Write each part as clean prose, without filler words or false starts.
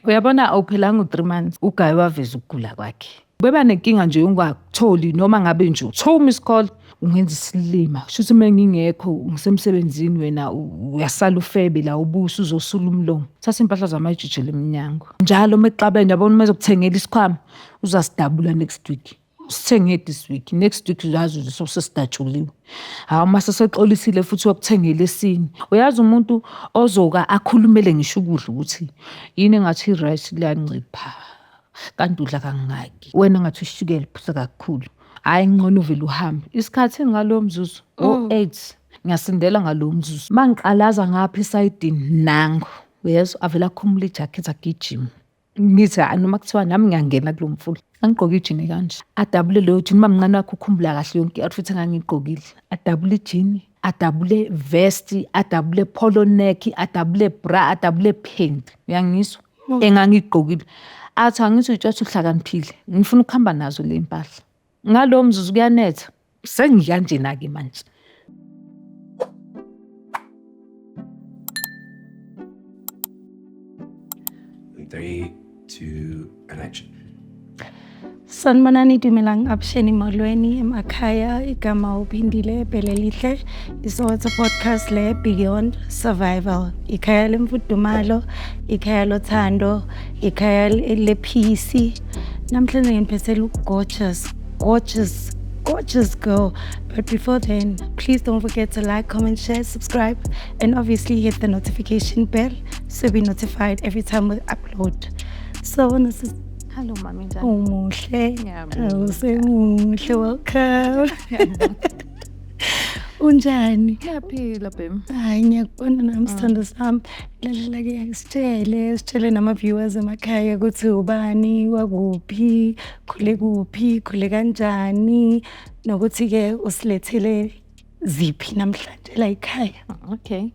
Uyabona awuphelanga u-3 months uGayi waveza ukugula kwakhe. Beba nenkinga nje ungakutholi noma ngabe nje uthola miss call ungenza isilima. Shuthi uma ngingekho ngisemsebenzini wena uyasala ufebe la ubusa uzosula umlomo. Thatha impahla zami ayijijele emnyango. Njalo uma exabene yabona uma ezokuthengela isikhwama uzasidabula next week. Sithenge this week, next week uyazi nje sesidatshuliwe. Hawu uma sesexolisile futhi wakuthengela esinye. Uyazi umuntu ozoka akhulumele ngisho ukudla ukuthi yini engathi i-rice liyancipha kanti udla kangaki. Wena ngathi ushukela uphuza kakhulu. Hhayi ngcono uvele uhambe. Isikhathi ngalowo mzuzu o-8 ngiyasindela ngalowo mzuzu. Uma ngiqalaza ngapha esayidini nangu uyezwa avele akhumule ijakhethi agijime. Ngithi hhayi noma kuthiwa nami ngiyangena kulo mfula. Angigqoke ijini kanje. Adabule leyo jini, umamncane wakhe ukhumbula kahle yonke i-outfit engangiyigqokile. Adabule ijini, adabule vesti, adabule polo neck, adabule bra, adabule phenti. Uyangizwa? Engangiyigqokile. Athi angithi uyitshatha uhlakaniphile. Ngifuna ukuhamba nazo le mpahla. Ngalowo mzuzu kuyanetha. Sengikanjena-ke manje. In 3, 2, and action. Sanibonani, dumelang, avuxeni, molweni emakhaya. Igama uPhindile Bhelelihle. Isoweto podcast le Beyond Survival. Ikhaya lemfudumalo, ikhaya lothando, ikhaya lephisi. Namhlanje nginiphethele u-gorgeous, gorgeous, gorgeous girl. But before then, please don't forget to like, comment, share, subscribe, and obviously hit the notification bell so be notified every time we upload. So, sis Hello mami, njani? Umuhle. Ngiyabonga. Awusemuhle, welcome. Unjani? Ngiyaphila bhemi. Hayi ngiyakubona nami sithando sami. Lalela ke sitshele, sitshele nama-viewers emakhaya ukuthi ubani, wakuphi, khule kuphi, khule kanjani, nokuthi ke usilethele ziphi namhlanje la ekhaya. Okay.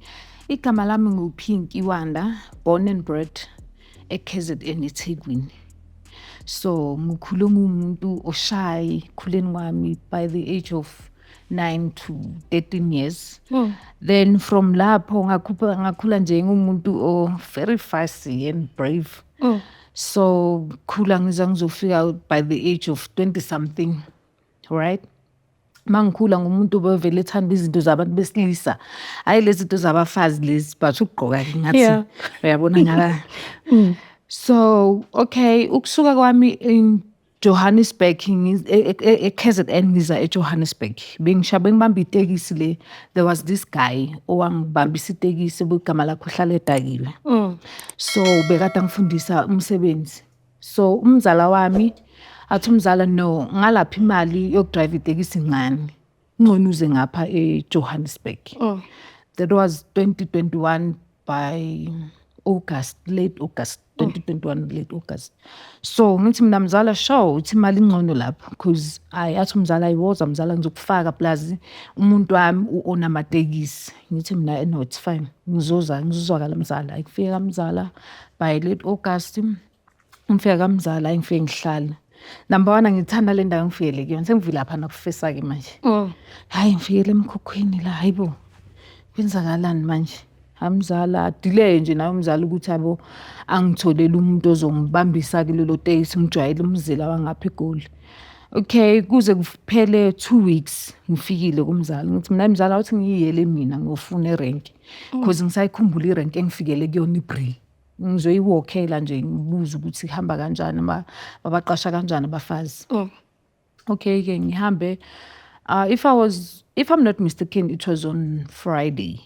Igama lami nguPinky Wanda, born and bred e-KZN eThekwini. So ngikhule ngumuntu oshy khuleni kwami by the age of 9 to 13 years. Then from lapho ngakhupha ngakhula nje ngumuntu o very fussy and brave. So khula ngiza ngizofika by the age of 20 something, right? Mangikhula ngumuntu obevele ethanda izinto zabantu besilisa, hhayi lezi zinto zabafazi lezi, but ukugqoka ke ngathi uyabona ngala. So okay, ukusuka kwami in Johannesburg e-KZN ngiza eJohannesburg. Bengisha bengibamba itekisi le. There was this guy owangibambisa itekisi igama lakhe uhlala edakiwe. So bekade angifundisa umsebenzi. So umzala wami athi umzala no ngalapha imali yokudrayiva itekisi incane. Ngcono uze ngapha eJohannesburg. That was 2021 by August, late August, 2021 late August. So ngithi mina mzala sure uthi imali ingcono lapho because hayi athi umzala ayiwoza mzala ngizokufaka plus umuntu wami u-own amatekisi. Ngithi mina no it's fine ngizoza ngizozwakala mzala. Ayikufika kamzala by late August. Ngifika kamzala hayi ngifike ngihlala. Number one angithanda le ndawo engifikele kuyona sengivilapha nakufisa-ke manje. Hayi ngifikele emkhukhwini la hayibo kwenzakalani manje? Amzala delay nje naye umzala ukuthi yabo angitholele umuntu ozongibambisa kulelo tekisi ngijwayele umzila wangapha eGoli. Okay kuze kuphele 2 weeks ngifikile kumzala ngithi mina mzala awuthi ngiyiyele mina ngiyofuna irenki because ngisayikhumbula irenki engifikele kuyona iBree. Ngizoyiwokhela nje ngibuze ukuthi ihamba kanjani babaqasha kanjani abafazi. Okay ke ngihambe if I'm not mistaken it was on Friday.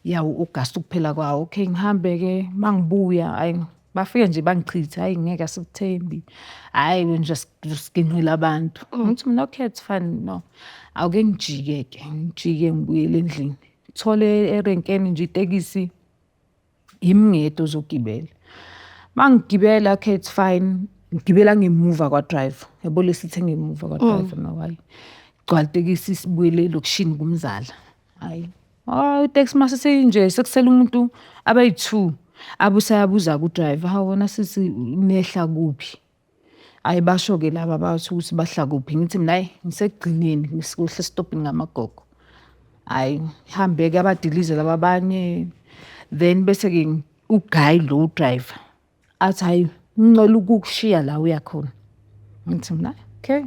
Yawo August ukuphela kwawo. Okay ngihambe ke mangibuya hayi bafike nje bangichithe hayi ngeke asikuthembi. Hayi wena nje usiginqile abantu. Ngithi mina okay it's fine no. Awuke ngijike ke ngijike ngibuyele endlini. Thole erenkeni nje itekisi yimi ngedwa ozogibela. Mangigibela okay it's fine. Ngigibela ngemuva kwa-driver. Yabo lesithi ngemuva kwa-driver no hayi. Gcwala itekisi sibuyele elokishini kumzala. Hayi. Hayi iteksi mase seyinje sekusele umuntu abayi-2. Abusayabuza ku-driver, hawu wena sisi nehla kuphi? Hayi basho-ke laba bathi ukuthi bahla kuphi. Ngithi mina hayi ngisekugcineni ngisekuhle esitobhini ngamagogo. Hayi hambe-ke abadilize laba abanye then bese-ke uguy lo driver. Athi, "Hayi, ngicela ukukushiya la uya khona." Ngithi mina, "Okay."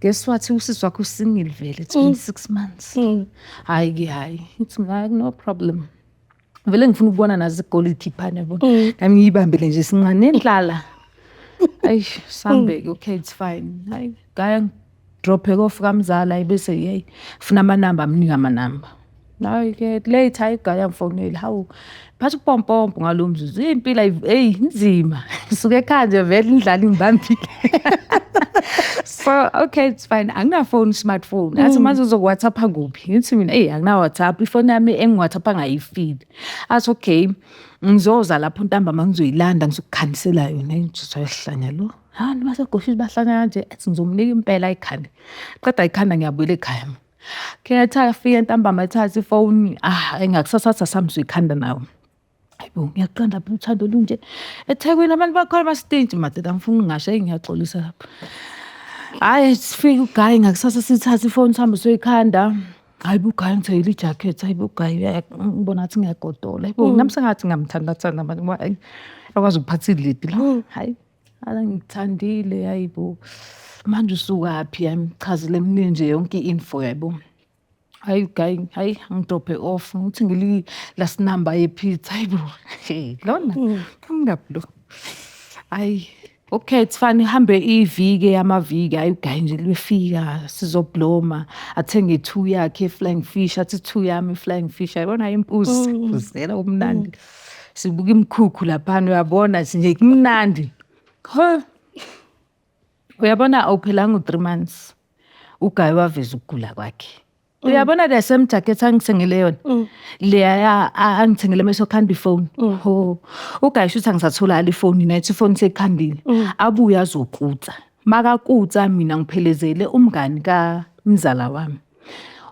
Guess what, usisi wakho u-single vele, it's been 6 months. Hhayi-ke hhayi, ngithi mina, "No problem." Vele ngifuna ukubona nazo igolidipana, yabona. Nami ngiyibambele nje sincane nendlala. Ayi, sambe-ke, okay, it's fine. Hayi, ngaya drop-e off kamzala, hayi bese hey, funa amanamba, amnika amanamba. Hayi-ke late, hayi guy angifonela, hawu, phatha upompompo ngalo mzuzu. Impilo eyi inzima. Ngisuke ekhaya nje vele indlala ingibambile. So okay, it's fine. Anginafoni, smartphone. Athi, "Manje uzoku-WhatsApp-a kuphi?" Ngithi mina, "Eyi, angina WhatsApp, ifoni yami engi-WhatsApp-a ngayifile." Athi, "Okay, ngizoza lapho ntambama ngizoyilanda, ngizokukhandisela yona." Ngithi, "Uyahlanya lo. Hani baseGoshini bahlanya kanje." Athi ngizomnika impela ayikhande. Qeda ayikhanda, ngiyabuyela ekhaya. Khetha afike ntambama, ethathe ifoni, ah, engakusasa sami siyikhanda nawo. Hayibo, ngiyaqonda phela uthando olunje. EThekwini abantu bakhona bastinji madoda, angifuni ukungasho, eyi, ngiyaxolisa lapho. Hhayi, sifike u-guy ngakusasa, sithathe ifoni, sihambe siyoyikhanda. Hhayi bo, u-guy angithengele ijakhethi, hhayi bo, u-guy ngibona ngathi ngiyagodola. Hayibo, nami sengathi ngiyamthanda thanda manje ngoba hhayi akwazi ukuphatha ilidi la. Hhayi, ngikuthandile, hayi bo. Manje usukaphi? Ngichazele mnike nje yonke i-info, yabo. Hhayi guy, hhayi, angi-drop-e off, ngithengele i-last number ye-pizza, hayibo, he lona qhamukaphi lo? Hhayi, okay, it's fine, ihambe iviki, amaviki, hhayi, u-guy nje lwefika sizobloma, athenge two yakhe e-Flying Fish, athi two yami i-Flying Fish, yabona impuzi, phuzela kumnandi. Sibuka imikhukhu laphana, uyabona nje kumnandi. He, uyabona awuphelanga u-3 months, u-guy waveza ukugula kwakhe. Uyabona the same jacket angithengele yona, leya angithengele mase yokhanda ifoni. Ho, u-guy shuthi angisatholakala ifoni, nathi ifoni seyikhandile. Abuye azokutsa. Makakutsa, mina ngiphelezele umngani kamzala wami.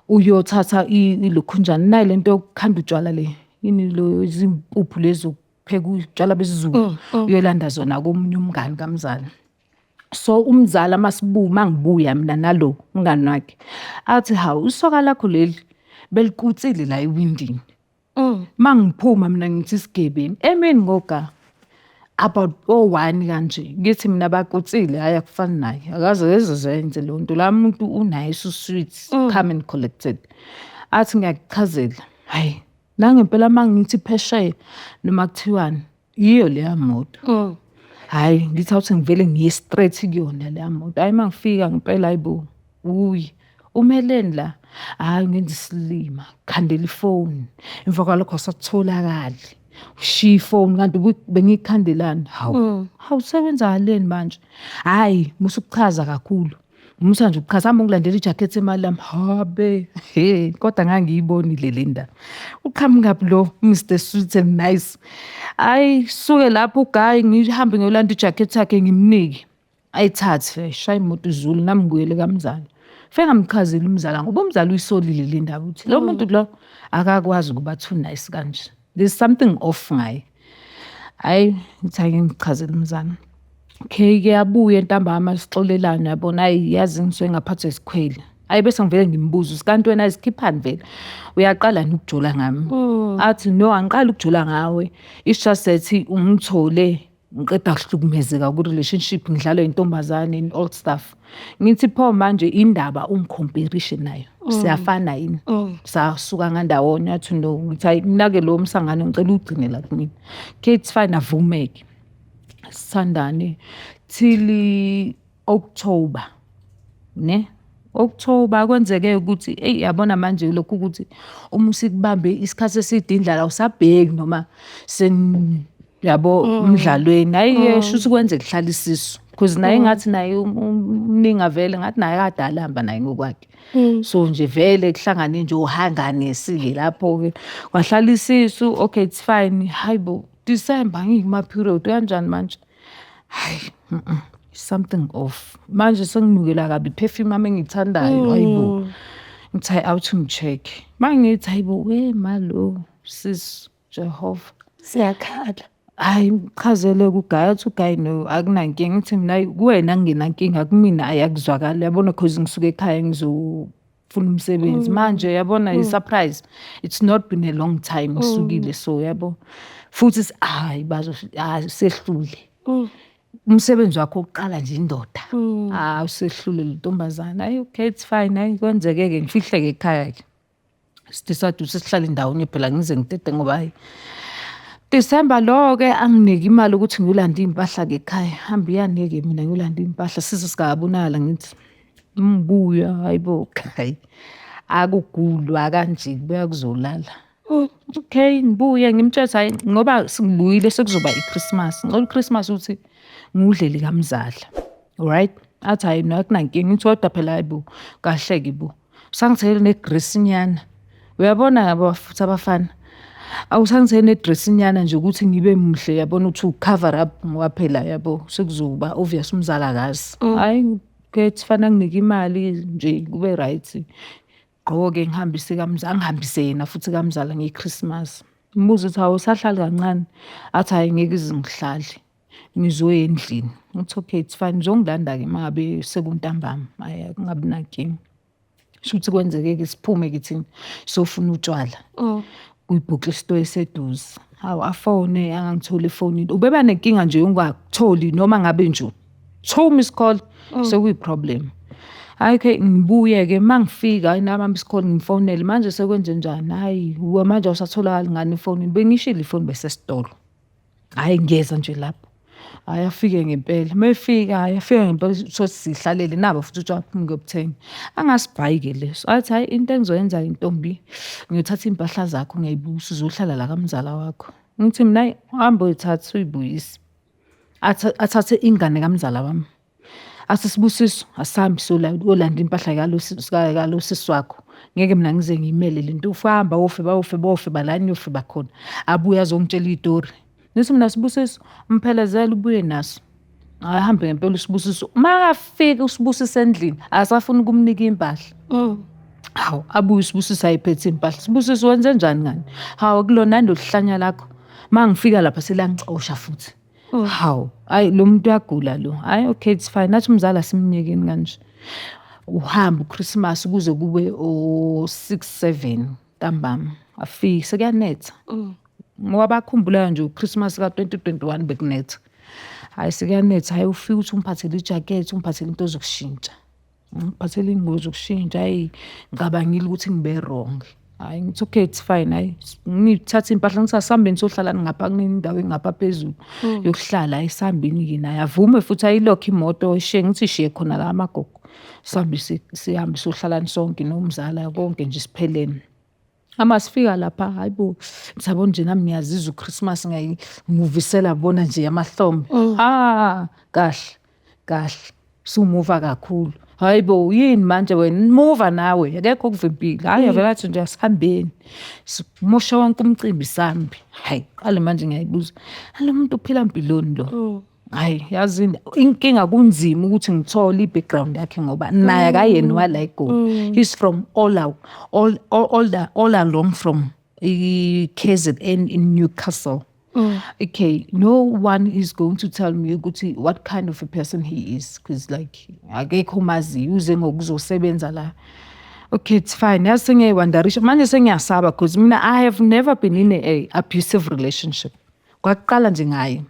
Uyothatha ilokhunjani nayi lento yokukhanda utshwala le. Yini lo, izimpuphu lezi zokupheka utshwala besiZulu. Uyolanda zona komunye umngani kamzala. So umzala masibuya, mangibuya mina nalo mngani wakhe, athi, "Hawu, isoka lakho leli belikutsile la ewindini." Mangiphuma mina ngithi isigebengu emini ngoga about o-1 kanje, ngithi mina bakutsile, hhayi, akufani naye, akaze eze zenze leyo nto, la muntu u-nice, u-sweet, calm and collected. Athi, "Ngiyakuchazela, hhayi, nangempela mangithi phesheya noma kuthiwani, yiyo leya moto." Hhayi, ngithi awuthi ngivele ngiye straight kuyona leya moto. Hhayi, mangifika ngempela, hayibo, uye umeleni la? Hhayi, ngenza isilima, khandela ifoni, emva kwalokho awusatholakali, ushiya ifoni, kanti bengiyikhandelani? Hawu, hawu, sekwenzakaleni manje? Hhayi, musa ukuchaza kakhulu, musa nje ukuchaza, hamba ungilandele ijakhethi, imali yami. Habe, he, kodwa ngangiyibonile le ndaba. Uqhamukaphi lo Mr Sweet and Nice? Hhayi, suke lapho u-guy, ngihambe ngiyolanda ijakhethi yakhe, ngimnike. Ayithathe, shaya imoto izulu, nami ngibuyele kamzala. Fike ngamchazela umzala ngoba umzala uyisolile le ndaba ukuthi lo muntu lo akakwazi ukuba too nice kanje. There's something off ngaye. Hhayi, ngithi ake ngichazele umzala. Okay-ke, abuye ntambama, sixolelane, yabona, hhayi, yazi ngisuke ngaphathwa isikhwele. Hhayi, bese ngivele ngimbuze ukuthi kanti wena zikhiphani vele? Uyaqala yini ukujola ngami? Athi, "No, angiqali ukujola ngawe. It's just that ungithole ngiqeda kuhlukumezeka ku-relationship, ngidlalwa intombazane and all stuff." Ngithi, "Pho manje indaba ungi-compare-ishe nayo? Siyafana yini? Sasuka ngandawonye?" Athi, "No." Ngithi, "Hayi, mina-ke lo msangano ngicela uwugcine la kumina." Okay, it's fine, avume-ke. Sithandane till October, ne? October kwenzeke ukuthi, eyi, yabona manje lokhu ukuthi uma usikubambe isikhathi eside indlala, awusabheki noma sen yabo umdlalweni. Hhayi-ke, shuthi kwenze kuhlala isisu because naye ngathi naye umningi vele ngathi naye kade alamba naye ngokwakhe. So nje vele kuhlangane nje uhanganisi-ke lapho-ke, kwahlala isisu. Okay, it's fine. Hayi bo, December ngikuma-period kanjani manje? Hhayi, something off. Manje senginukela kabi i-perfume yami engiyithandayo, hayi bo. Ngithi, "Hhayi, awuthi ngi-check-e." Mangithi, hayi bo, we malo sis, Jehova. Siyakhala. Hhayi, ngichazele ku-guy, athi u-guy, "No, akunankinga." Ngithi mina, "Hhayi, kuwena kungenankinga, kumina ayakuzwakali, yabona, cause ngisuke ekhaya ngizofuna umsebenzi. Manje yabona i-surprise. It's not been a long time ngisukile, so yabo." Futhi hayi, bazo sehlule umsebenzi wakho wokuqala nje, indoda. Ah, usehlule le ntombazana. Hayi, okay, it's fine. Hayi, kwenzeke-ke ngifihleke ekhaya-ke, si-decide ukuthi sihlale ndawonye phela, ngize ngitete ngoba hayi, December lo-ke anginike imali ukuthi ngiyolanda iy'mpahla-ke ekhaya. Hambe iyane-ke mina ngiyolanda iy'mpahla, size singabonakala. Ngithi ngibuya, hayi bo, hayi, akugulwa kanje, kubuya kuzolala. Okay, ngibuye ngimtshele ukuthi hhayi, ngoba sengibuyile, sekuzoba i-Christmas, ngicela u-Christmas ukuthi ngiwudlele kamzala, right? Athi hhayi, no, akunankinga. Ngithi kodwa phela hayi bo, kahle-ke bo, usangithengele ne-dress-nyana, uyabona yabo futhi abafana, awusangithengele ne-dress-nyana nje ukuthi ngibe muhle, yabona, ukuthi u-cover up, ngoba phela yabo sekuzoba obvious umzali akazi. Hhayi, okay, it's fine, anginike imali nje kube right, gqoke ngihambise kamzala, angihambise yena futhi kamzala nge-Christmas. Ngibuze ukuthi awusahlali kancane? Athi hhayi, ngeke ize ngihlale, ngizoya endlini. Ngithi okay, it's fine, uzongilanda-ke uma ngabe sekuntambama, hhayi, kungabi nankinga. Shuthi kwenzeke-ke siphume-ke thina siyofuna utshwala kwi-bottle store eseduze. Hawu, afone, angangitholi efonini. Ubeba nenkinga nje ungakutholi, noma ngabe nje two miss call sekuyi-problem. Hhayi, okay, ngibuye-ke, uma ngifika, hhayi, nami miss call, ngifonele manje sekwenzenjani? Hhayi, manje awusatholakali ngani efonini? Bengishilo ifoni besesitolo. Hhayi, ngiyeza nje lapho. Hhayi, afike ngempela. Uma efika, hhayi, afike ngempela, uthole sihlalele nabo futhi utshwala, phuma ngiyobuthenga. Angasibhayi-ke leso. Athi hhayi, into engizoyenza-ke ntombi, ngiyothatha iy'mpahla zakho ngiyayibuyisa, uzohlala la kamzala wakho. Ngithi mina hhayi, hamba uyithathe uyibuyise. Athathe ingane kamzala wami. Athi, "Sibusiso, asihambe siyolanda impahla kalo sisi wakho. Ngeke mina ngize ngiyimele le nto. Ufamba wofe wofe bofe la niyofeba khona." Abuye azongitshela iy'tori. Ngithi mina, "Sibusiso, mphelezela ubuye naso." Ahambe ngempela uSibusiso. Makafika uSibusiso endlini, akasafuni ukumnika iy'mpahla. Hawu, abuye uSibusiso ayiphethe iy'mpahla. "Sibusiso, wenze njani ngani?" "Hawu, kulona lolu hlanya lakho. Uma ngifika lapha selangixosha futhi." Hawu, hhayi, lo muntu uyagula lo. Hhayi, okay, it's fine. Nathi umzali asimnyekeni kanje. Uhamba uChristmas kuze kube o-6, 7 ntambama. Afike sekuyanetha. Ngoba bakhumbulayo nje uChristmas ka-2021 bekunetha. Hhayi, sekuyanetha, hhayi, ufike uthi ungiphathele ijakhethi, ungiphathele into zokushintsha. Ungiphathele iy'ngubo zokushintsha, hhayi, ngicabangile ukuthi ngibe wrong. Hhayi, ngithi okay, it's fine, hhayi, ngithathe iy'mpahla, ngithi asihambeni siyohlala ngapha kunendawo engapha phezulu yokuhlala, hhayi, sihambeni-ke naye avume futhi ayilokhe imoto ishiye, ngithi ishiye khona la amagogo. Sihambe, sihambe siyohlala sonke nomzala, konke nje siphelele. Uma sifika lapha, hhayi bo, ngiyabona nje nami ngiyazizwa uChristmas, ngimuvisela bona nje amahlombe. Ah, kahle kahle, sumuva kakhulu. Hayi bo, yini manje wena, muva nawe, akekho okuvimbile. Hhayi, avele athi nje asihambeni. Simosha wonke umcimbi, sambe. Hhayi, qale manje ngiyayibuza, lo muntu uphila mpiloni lo? Hhayi, yazini inkinga, kunzima ukuthi ngithole i-background yakhe ngoba naye akayena wala eGoli. He's from all all all all, the, all along from i-KZN in Newcastle. Okay, no one is going to tell me ukuthi what kind of a person he is because like akekho omaziyo, uze ngokuzosebenza la. Okay, it's fine. Yazi sengiyayi-wonderisha manje, sengiyasaba because mina I have never been in a abusive relationship. Kwakuqala nje ngaye.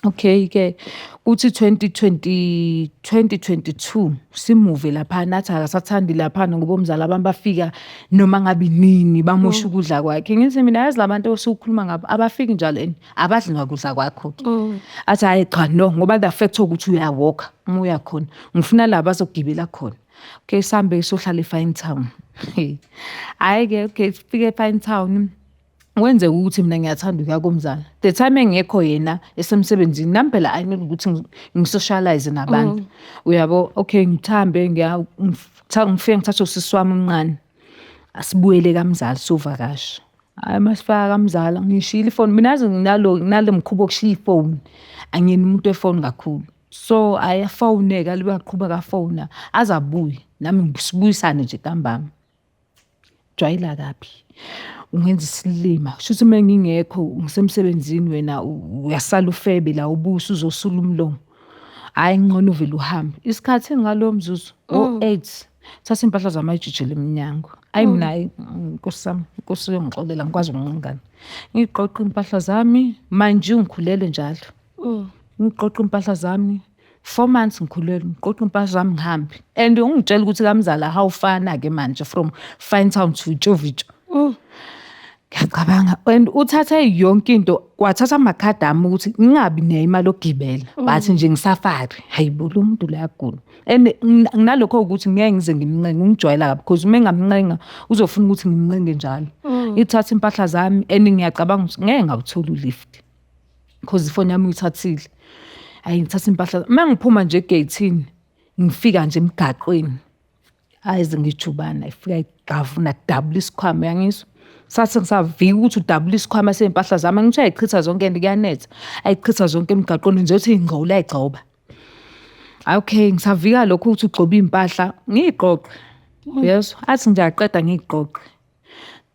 Okay ke, kuthi 2020 2022 simuve lapha, nathi akasathandi laphana ngoba umzala abantu bafika noma ngabe nini, bamosha ukudla kwakhe. Ngithi mina, yazi labantu osukhuluma ngabo abafiki njalo and abadli ngakudla kwakho. Athi hayi cha, no, ngoba the fact ukuthi uya-walka uma uya khona, ngifuna la bazogibela khona. Okay, sihambe sohlala e-Finetown. Hhayi ke, okay, sifike e-Finetown, kwenzeka ukuthi mina ngiyathanda ukuya komzala. The time engekho yena esemsebenzini, nami phela I need ukuthi ngi-socialize nabantu. Uyabo, okay, ngithambe ngifike ngithathe usisi wami omncane. Asibuyele kamzala siyovakasha. Hhayi, masifika kamzala ngishiyile ifoni. Mina yazi nginalo mkhuba wokushiya ifoni. Angiyena umuntu wefoni kakhulu. So hhayi, afone-ke, alibe aqhubeka afona aze abuye, nami sibuyisane nje ntambama. Jwayela kabi, ungenza isilima. Kushuthi uma ngingekho ngisemsebenzini, wena uyasala ufebe la, ubuye usuzosula umlomo. Hhayi, ngcono uvele uhambe. Isikhathi ngalowo mzuzu o-8. Thatha iy'mpahla zami ayijijele emnyango. Ayi mina hhayi, Nkosi yami, Nkosi uyongixolela, angikwazi ukunqengana. Ngiyiqoqe iy'mpahla zami, mind you ngikhulelwe njalo. Ngiqoqe iy'mpahla zami, 4 months ngikhulelwe, ngiqoqe iy'mpahla zami ngihambe. And ungitshela ukuthi kamzala how far-ke manje from Finetown to Tjovitjo. Ngiyacabanga and uthathe yonke into, wathatha amakhadi ami ukuthi ngingabi nayo imali yokugibela, but nje ngisafari. Hayi bo, lo muntu lo uyagula. And nginalokho ukuthi ngeke ngize ngimncenge, ungijwayela kabi because uma ngingamncenga uzofuna ukuthi ngimncenge njalo. Ngithathe iy'mpahla zami and ngiyacabanga ukuthi ngeke ngawuthola u-lift because ifoni yami uyithathile. Hhayi, ngithathe iy'mpahla, uma ngiphuma nje egeyithini, ngifika nje emgaqweni, ayize ngijubane, ayifika ayigavuna dabula isikhwama, uyangizwa? Sathi ngisavika ukuthi udabula isikhwama sey'mpahla zami, angithi uyayichitha zonke and kuyanetha, ayichitha zonke emgaqweni nje uthi iy'ngcola ayigxoba. Okay, ngisavika lokhu ukuthi ugxoba iy'mpahla, ngiy'qoqe, uyezwa? Athi nje aqeda ngiy'qoqe.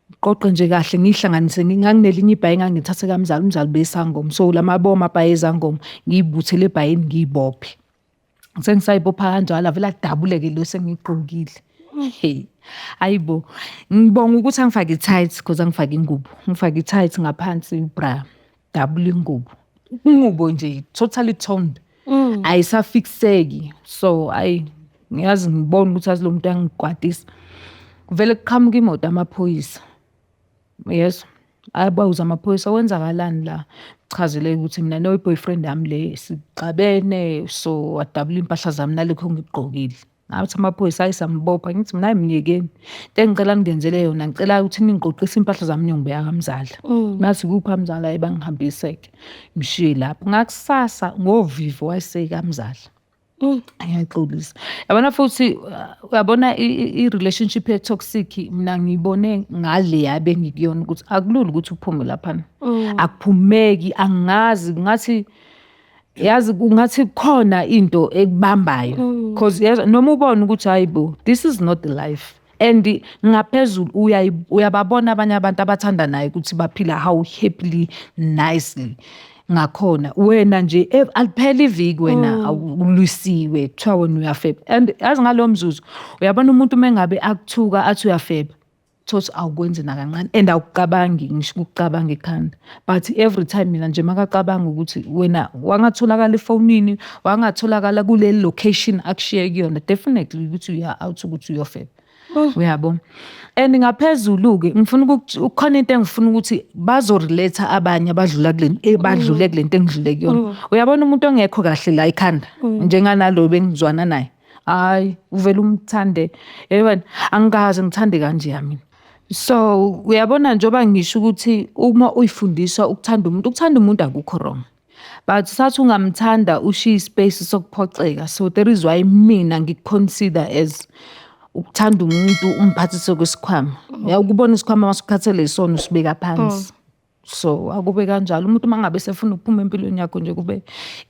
Ngiqoqe nje kahle ngiy'hlanganise, nganginelinye ibhayi engangilithathe kamzala, umzala ubeyisangoma, so lama amabhayi ezangoma, ngiy'buthele ebhayini ngiy'bophe. Sengisayibopha kanjalo avele adabule-ke lo esengiyigqokile. Hey, hayi bo, ngibonga ukuthi angifake i-tight because angifake ingubo, ngifake i-tight ngaphansi bra, dabula ingubo. Ingubo nje totally toned, ayisafikseki. So ayi, ngiyazi ngibona ukuthi azi lo muntu uyangikwatisa. Kuvele kuqhamuka imoto yamaphoyisa, uyezwa? Ababuze amaphoyisa, kwenzakalani la? Ngichazele ukuthi mina no-boyfriend yami le sixabene, so wadabula iy'mpahla zami nalokhu engikugqokile. Ngathi amaphoyisa hhayi siyambopha, ngithi mina hhayi myekeni. Into engicela ningenzele yona, ngicela ukuthi ningiqoqise iy'mpahla zami niyongibeka kamzala. Ngathi kuphi kamzala? Hhayi bangihambise-ke, ngishiye lapho. Ngakusasa ngovivi wayesekamzala. Ngiyaxolisa. Yabona futhi, uyabona i-relationship e-toxic mina ngiyibone ngaleya bengikuyona ukuthi akulula ukuthi uphume laphana. Akuphumeki, angazi ngathi, yazi kungathi kukhona into ekubambayo cause yazi noma ubona ukuthi hayi bo, this is not the life. And ngaphezulu uyababona abanye abantu abathanda naye ukuthi baphila how happily, nicely ngakhona. Wena nje alipheli iviki wena ulwisiwe, kuthiwa wena uyafeba. And yazi ngalowo mzuzu uyabona umuntu uma ngabe akuthuka athi uyafeba, thothi awukwenzi nakancane and awucabangi ngisho ukucabanga ekhanda. But every time mina nje makacabanga ukuthi wena wangatholakala efonini, wangatholakala kule location akushiye kuyona, definitely ukuthi uya out ukuthi uyofeba. Uyabo? And ngaphezulu-ke ngifuna kukhona into engifuna ukuthi bazo-relate abanye abadlula kule, badlule kule nto engidlule kuyona. Uyabona umuntu ongekho kahle la ekhanda, njenganalo bengizwana naye. Hhayi, uvele umthande, yabona angikaze ngithande kanjeya mina. So uyabona njengoba ngisho ukuthi uma uyifundisa ukuthanda umuntu, ukuthanda umuntu akukho wrong. But sathi ungamthanda ushiye i-space sokuphoxeka. So that is why mina ngiku-consider as ukuthanda umuntu umphathise kwesikhwama. Uyakubona isikhwama masukhathele yisona usibeka phansi. So akube kanjalo, umuntu uma ngabe sefuna ukuphuma empilweni yakho nje kube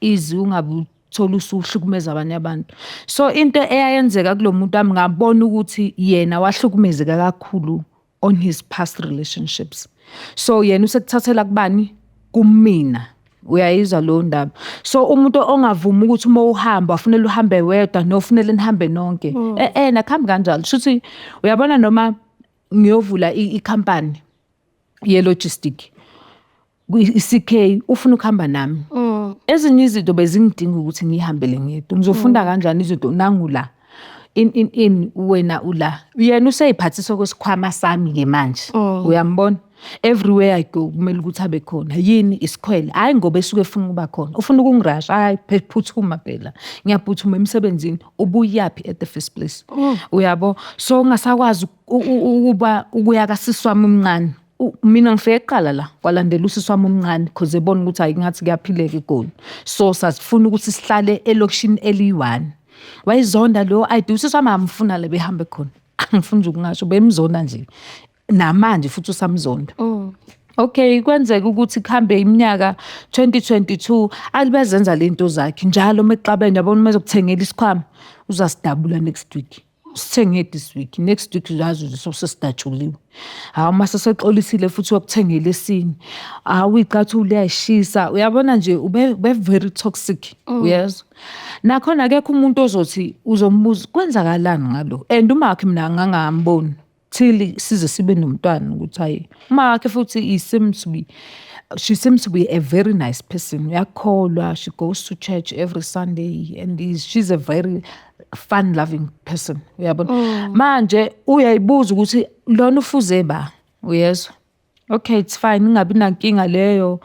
easy, ungabe uthola usuhlukumeza abanye abantu. So into eyayenzeka kulo muntu wami, ngabona ukuthi yena wahlukumezeka kakhulu on his past relationships. So yena usekuthathela kubani? Kumina. Uyayizwa leyo ndaba? So umuntu ongavumi ukuthi uma uhamba afunele uhambe wedwa, nofunele nihambe nonke. Eh eh, nakuhambi kanjalo. Shuthi uyabona noma ngiyovula ikhampani ye-logistic, i-CK ufuna ukuhamba nami. Ezinye izinto bezingidinga ukuthi ngihambele ngedwa. Ngizofunda kanjani izinto nangu la? In wena ula. Yena useyiphathisa kwesikhwama sami ke manje. Uyambona? Everywhere I go kumele ukuthi abe khona. Yini isikhwele? Hayi ngoba esuke efuna ukuba khona. Ufuna ukungirasha. Hayi phuthuma phela. Ngiyaphuthuma emsebenzini. Ubuyaphi at the first place? Uyabo? So ngasakwazi ukuba ukuya kasisi wami omncane. Mina ngifike kuqala la, kwalandela usisi wami omncane because ebona ukuthi hayi ngathi kuyaphileka eGoli. So sasifuna ukuthi sihlale elokishini eliyi-one. Wayizonda leyo idea, usisi wami amfuna la behambe khona. Angifuni nje ukungasho, bemzonda nje. Namanje futhi usamzonda. Okay, kwenzeka ukuthi kuhambe iminyaka, 2022 alibezenza lento zakhe njalo mexabene, yabona uma ezokuthengela isikhwama uzasidabula next week. Sithenge this week, next week uyazi nje sosidatshuliwe. Hawu, mase sexolisile futhi wakuthengela esinye. Hawu, iy'cathulo uyay'shisa. Uyabona nje ube very toxic, uyezwa? Nakhona akekho umuntu ozothi uzombuza kwenzakalani ngalo, and umakhe mina ngangamboni till size sibe nomntwana ukuthi hayi, umakhe futhi he seems to be she seems to be a very nice person. Uyakholwa, she goes to church every Sunday and she's a very fun loving person, uyabona? Manje uyayibuza ukuthi lona ufuze ba, uyezwa? Okay, it's fine, ingabi nankinga leyo.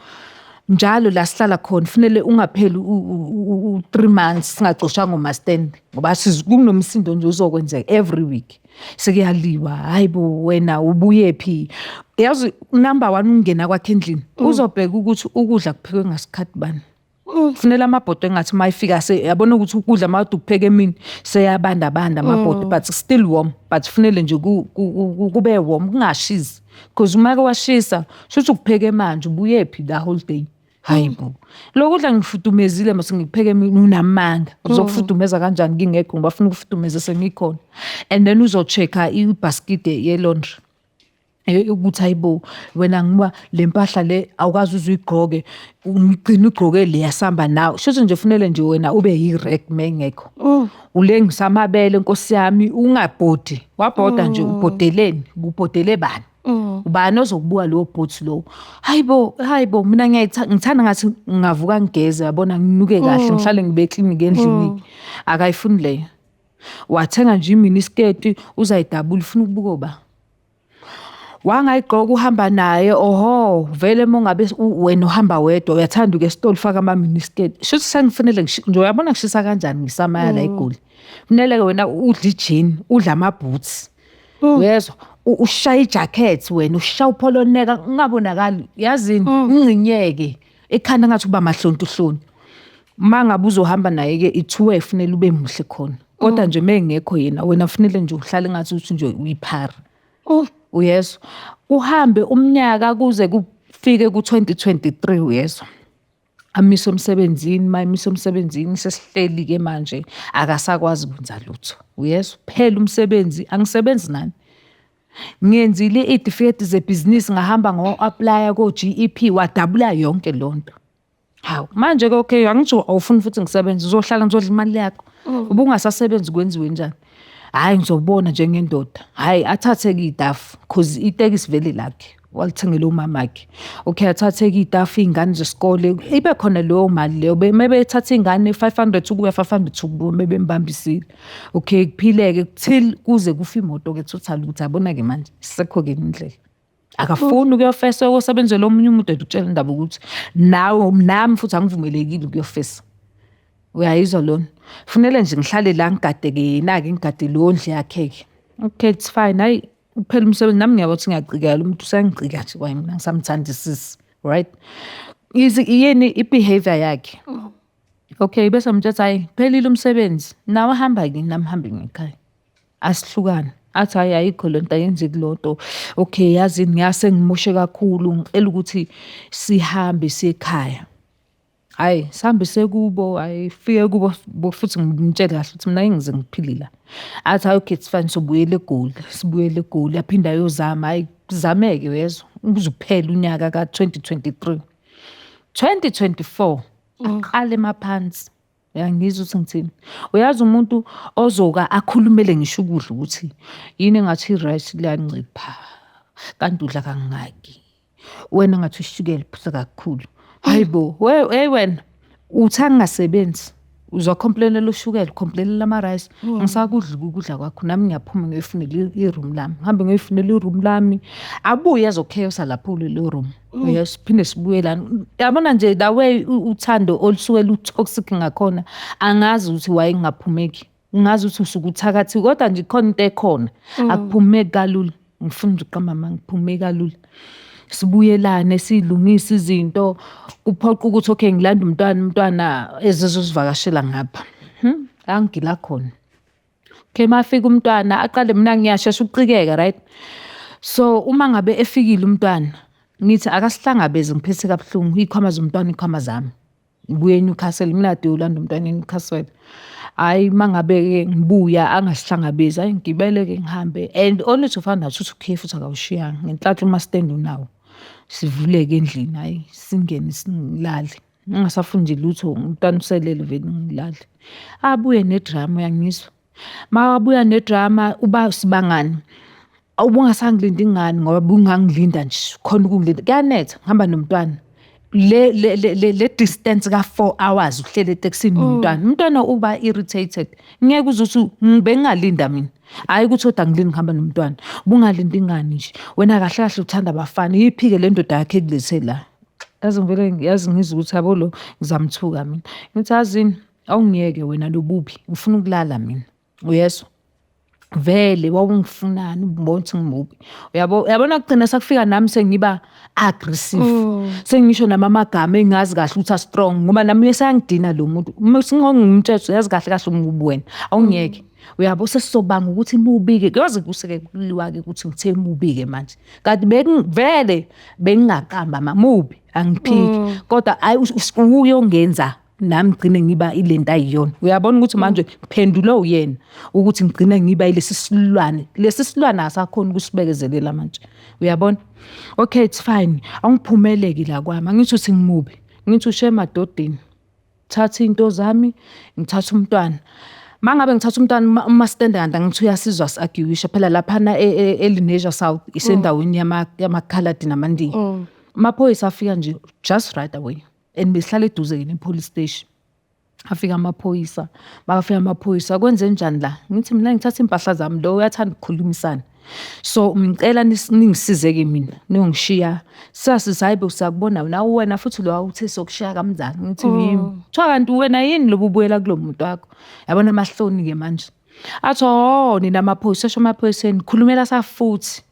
Njalo la sihlala khona kufanele ungapheli u-3 months singacoshanga umastand, ngoba kunomsindo nje uzokwenzeka every week, sekuyaliwa. Hayi bo, wena ubuyephi? Yazi, number one, ungena kwakhe endlini uzobheka ukuthi ukudla kuphekwe ngasikhathi bani. Kufunela amabhodo engathi uma ifika yabona ukuthi ukudla uma kade ukupheka emini seyabanda banda amabhodo, but still warm, but kufanele nje kube warm, kungashisi, because uma ke washisa shuthi ukupheke manje, ubuyephi the whole day? Hayi bo, lokudla ngifudumezile mase ngikupheke emini. Unamanga, uzokufudumeza kanjani ngingekho? Ngoba funa ukufudumeza sengikhona. And then uzo-check-a ibhaskidi ye-laundry ukuthi hayibo wena, ngiba le mpahla le awukazi uze uyigqoke, ugcine ugqoke le yasamba nawe. Shuthi nje kufanele nje wena ube yi-rag mengekho, ulengisa amabele, nkosi yami, ungabhodi. Wabhoda nje, ubhodeleni? Ubhodele bani? Ubani ozokubuka lowo bhodi lowo? Hayibo, hayibo, mina ngithanda ngathi ngingavuka ngigeze, yabona, nginuke kahle, ngihlale ngibe clean endlini. Akayifuni leyo. Wathenga nje i-miniskirt, uzayidabula, ufuna ukubuka ba wangayigqoka, uhamba naye. Oho, vele uma ungabe wena uhamba wedwa, uyathanda ukuya esitolo, ufake ama-miniskirt. Shuthi sengifanele nje, uyabona ngishisa kanjani ngisamaya la eGoli. Kufanele-ke wena udle i-jean, udle ama-boots, uyezwa, ushaye i-jacket, wena ushaya u-polo neck, ungabonakali, yazini, ungcinyeke ekhanda ngathi uba mahlontuhlontu. Uma ngabe uzohamba naye-ke ithuwe, kufanele ube muhle khona, kodwa nje uma engekho yena, wena kufanele nje uhlale ngathi uthi nje uyiphara, uyezwa? Kuhambe umnyaka kuze kufike ku-2023, uyezwa, amiswe emsebenzini. Uma emiswe emsebenzini, sesihleli-ke manje, akasakwazi ukwenza lutho, uyezwa? Phela umsebenzi angisebenzi nani, ngiyenzile iy'tifiketi zebhizinisi, ngahamba ngo-apply-a ko-GEP, wadabula yonke leyo nto. Hawu, manje-ke okay, angithi awufuni futhi ngisebenze, uzohlala ngizodla imali yakho, ubungasasebenzi, kwenziwe njani? Hhayi, ngizobona njengendoda. Hhayi, athathe-ke iy'tafu, cause itekisi vele lakhe walithengela umamakhe. Okay, athathe-ke iy'tafu, iy'ngane zesikole, ibe khona leyo mali leyo uma bethatha iy'ngane 500 ukuya, 500 ukubuya, bebembambisile. Okay, kuphileke till kuze kufe imoto-ke total, ukuthi yabona-ke manje sekho-ke indlela. Akafuni ukuyofesa kosebenzela omunye umuntu, ukutshela indaba ukuthi nawe nami futhi angivumelekile ukuyofesa. Uyayizwa lona? Kufanele nje ngihlale la ngigade-ke yena-ke, ngigade leyo ndlu yakhe-ke. Okay, it's fine. Hhayi, uphela umsebenzi nami ngiyabona ukuthi ngiyacikeka, lo muntu useyangicika nje kwayena, angisamthandisisi, right? Yini i-behaviour yakhe? Okay, bese ngimtshela hhayi, phelile umsebenzi, nawe hamba-ke, nami ngihambe ngekhaya. Asihlukane. Athi hhayi, ayikho lento, ayenzeki leyo nto. Okay, yazini ngiyase ngimoshe kakhulu, ngicela ukuthi sihambe siye ekhaya. Hhayi, sihambe siye kubo, hhayi fike kubo futhi ngimtshele kahle ukuthi mina angeke ngize ngiphile la. Athi hhayi okay, it's fine, sobuyela eGoli, sibuyele eGoli, aphinde ayozama, hhayi kuzameke, uyezwa, kuze kuphele unyaka ka-2023. 2024 aqale emaphansi. Uyangizwa ukuthi ngithini? Uyazi umuntu ozoka akhulumele ngisho ukudla ukuthi yini engathi i-rice liyancipha, kanti udla kangaki? Wena ngathi ushukela uphuza kakhulu. Hayi bo, hey wena, uthi angingasebenzi, uzo-complain-ela ushukela, u-complain-ela ama-rice. Ngisakudla ukudla kwakho, nami ngiyaphuma ngiyoyifunela i-room lami. Ngihambe ngiyoyifunela i-room lami, abuye azo-chaos-a lapho kulelo room. Yes, siphinde sibuye lana. Yabona nje the way uthando olusuke lu-toxic ngakhona, angazi ukuthi why ngingaphumeki. Ngazi ukuthi usuke uthakathiwe, kodwa nje khona into ekhona. Akuphumeki kalula. Ngifuna nje ukuqamba amanga, akuphumeki kalula. Sibuyelane, siy'lungise izinto, kuphoqa ukuthi okay, ngilande umntwana, umntwana ezozosivakashela ngapha. Angigila khona. Okay, mafika umntwana aqale, mina ngiyashesha ukucikeka, right? So uma ngabe efikile umntwana, ngithi akasihlangabeze, ngiphethe kabuhlungu, iy'khwama zomntwana, iy'khwama zami. Ngibuye eNewcastle, mina kade uyolanda umntwana eNewcastle. Hhayi uma ngabe-ke ngibuya angasihlangabezi, hhayi ngigibele-ke ngihambe and only to find out ukuthi ukhiye futhi akawushiyanga. Ngenhlanhla umasitende unawo. Sivule-ke endlini, hhayi singene ngilale. Ngingasafuni nje lutho, umntwana uselele vele ngilale. Abuye ne-drama uyangizwa? Makabuya ne-drama uba sibangani. Ubungasangilindi ngani ngoba bungangilinda nje, khona ukungilinda. Kuyanetha ngihamba nomntwana. Le distance ka-4 hours uhleli etekisini nomntwana. Umntwana uba irritated. Ngeke uze uthi bengingalinda mina. Hhayi ukuthi kodwa angilindi ngihamba nomntwana. Ubungalindi ngani nje? Wena kahle kahle uthanda abafana. Iyiphi-ke le ndoda yakho ekulethe la? Yazi ngivele yazi ngizwe ukuthi yabo lo ngizamthuka mina. Ngithi yazini awungiyeke wena lobubi, ngifuna ukulala mina. Uyezwa? Vele wawungifunani ubona ukuthi ngimubi. Uyabo, uyabona kugcina sekufika nami sengiba aggressive. Sengisho nami amagama engazi kahle ukuthi a-strong ngoba nami uyesangidina lo muntu. Uma singongimtshela uyazi kahle kahle umubi wena. Awungiyeke. Uyabo sesisobanga ukuthi mubi-ke kuyoze kuse-ke kuliwa-ke ukuthi ngithe mubi-ke manje. Kanti vele bengingaqamba mubi angiphiki. Kodwa hhayi uyongenza nami ngigcine ngiba ilento ayiyona. Uyabona ukuthi manje ngiphendulwe uyena ukuthi ngigcine ngiba ilesi silwane. Lesi silwane asakhoni ukusibekezelela manje. Uyabona? Okay, it's fine. Awungiphumeleki la kwami. Angithi uthi ngimubi. Ngithi ushe emadodeni. Thatha iy'nto zami, ngithatha umntwana. Uma ngabe ngithatha umntwana umasitende kanti angithi uyasizwa si-argue-isha phela laphana e-Lenasia South isendaweni yamakhaladi namandiya. Amaphoyisa afika nje just right away. And besihlala eduze-ke ne-police station. Afika amaphoyisa, makafika amaphoyisa kwenze njani la? Ngithi mina ngithatha iy'mpahla zami lo uyathanda ukukhulumisana. So ngicela ningisize-ke mina niyongishiya. Sasithi hhayi bo siyakubona nawe wena futhi lo awuthe sokushiya kamzala. Ngithi yimi. Kuthiwa kanti wena yini lobu ubuyela kulo muntu wakho? Yabona amahloni-ke manje. Athi oh nina maphoyisa, esho emaphoyiseni khulumela safuthi.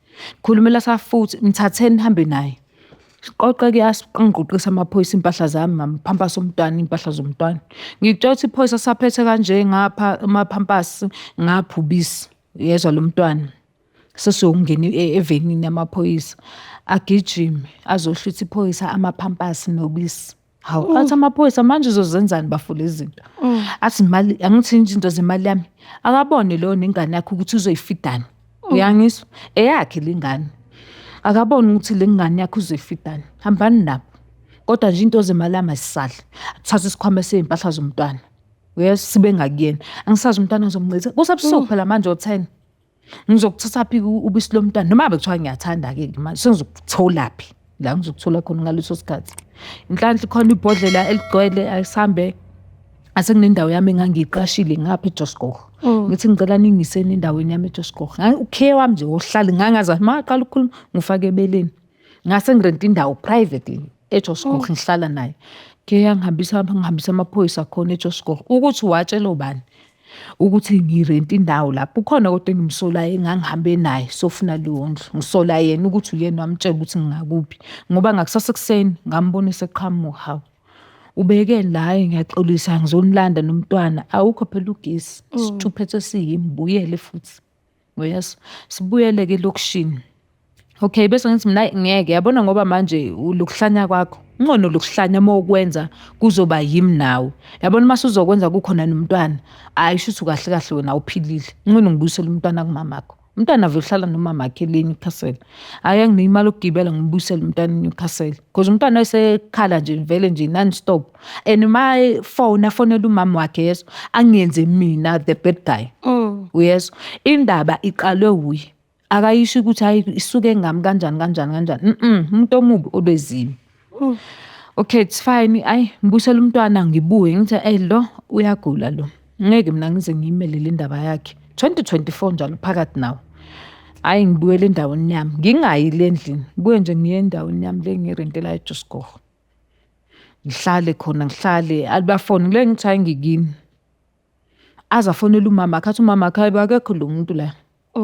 Khulumela safuthi mthatheni nihambe naye. Siqoqe-ke angiqoqisa amaphoyisa iy'mpahla zami, amaphampasi omntwana, iy'mpahla zomntwana. Ngikutshela ukuthi iphoyisa saphethe kanje ngapha amaphampasi, ngapha ubisi. Uyezwa lo mntwana. Sesiyongena evenini yamaphoyisa. Agijime azohlwitha iphoyisa amaphampasi nobisi. Hawu, athi amaphoyisa manje uzozenzani bafo lezi zinto? Athi imali, angithi izinto zemali yami. Akabone lo nengane yakhe ukuthi uzoyifidani. Uyangizwa? Eyakhe le ngane. Akabone ukuthi le ngane yakhe uzoyifidani. Hambani nabo. Kodwa nje into zemali yami azisadle. Thatha isikhwama sey'mpahla zomntwana. Uyezwa sibe ngakuyena. Angisazi umntwana ngizomncitha. Kusebusuku phela manje o-10. Ngizokuthathaphi ubisi lomntwana noma ngabe kuthiwa ngiyathanda-ke manje sengizokutholaphi la ngizokuthola khona ngaleso sikhathi. Inhlanhla khona ibhodlela eligcwele asihambe asekunendawo yami engangiyiqashile ngapha eJosgoh. Ngithi ngicela ningiseni endaweni yami eJosgoh. Ukhiye wami nje wohlala ngangazi maqala ukukhuluma ngifake ebeleni. Ngase ngirenta indawo privately eJosgoh ngihlala naye. Ke yangihambisa ngihambisa amaphoyisa khona eJosgoh ukuthi watshela obani ukuthi ngirenta indawo lapho. Ukhona kodwa engimsolayo engangihambe naye sofuna leyo ndlu. Ngisola yena ukuthi uyena wamtshela ukuthi ngingakuphi ngoba ngakusasa ekuseni ngambona eseqhamuka hawu. Ubekeni la hhayi ngiyaxolisa ngizonilanda nomntwana awukho phela ugesi sithuphethe siyimi buyele futhi. Uyezwa? Sibuyele-ke elokishini. Okay, bese ngithi mina ngeke yabona ngoba manje lokuhlanya kwakho ngcono lokuhlanya uma ukwenza kuzoba yimi nawe. Yabona uma usuzokwenza kukhona nomntwana, hhayi shuthi kahle kahle wena awuphilile. Ngcono ngibuyisele umntwana kumamakho. Umntwana vele uhlala nomamakhe le eNewcastle. Hhayi anginike imali yokugibela ngibuyisele umntwana eNewcastle. Cause umntwana wayesekhala nje vele nje non-stop. And uma efona afonela umama wakhe yezwa, angenze mina the bad guy. Uyezwa? Indaba iqalwe wuye. Akayisho ukuthi hayi isuke ngami kanjani kanjani kanjani. Umuntu omubi olwezimi. Okay, it's fine. Ayi ngibuyisele umntwana ngibuye ngithi ey lo uyagula lo. Ngeke mina ngize ngiyimele le ndaba yakhe. 2024 njalo phakathi nawo. Hhayi ngibuyele endaweni yami, ngingayi le endlini, ngibuye nje ngiye endaweni yami le engiyirentela eJosgoh. Ngihlale khona ngihlale, bafone ngile ngithi hhayi ngikini. Aze afonele umamakhe athi umamakhe hayi bo akekho lo muntu la,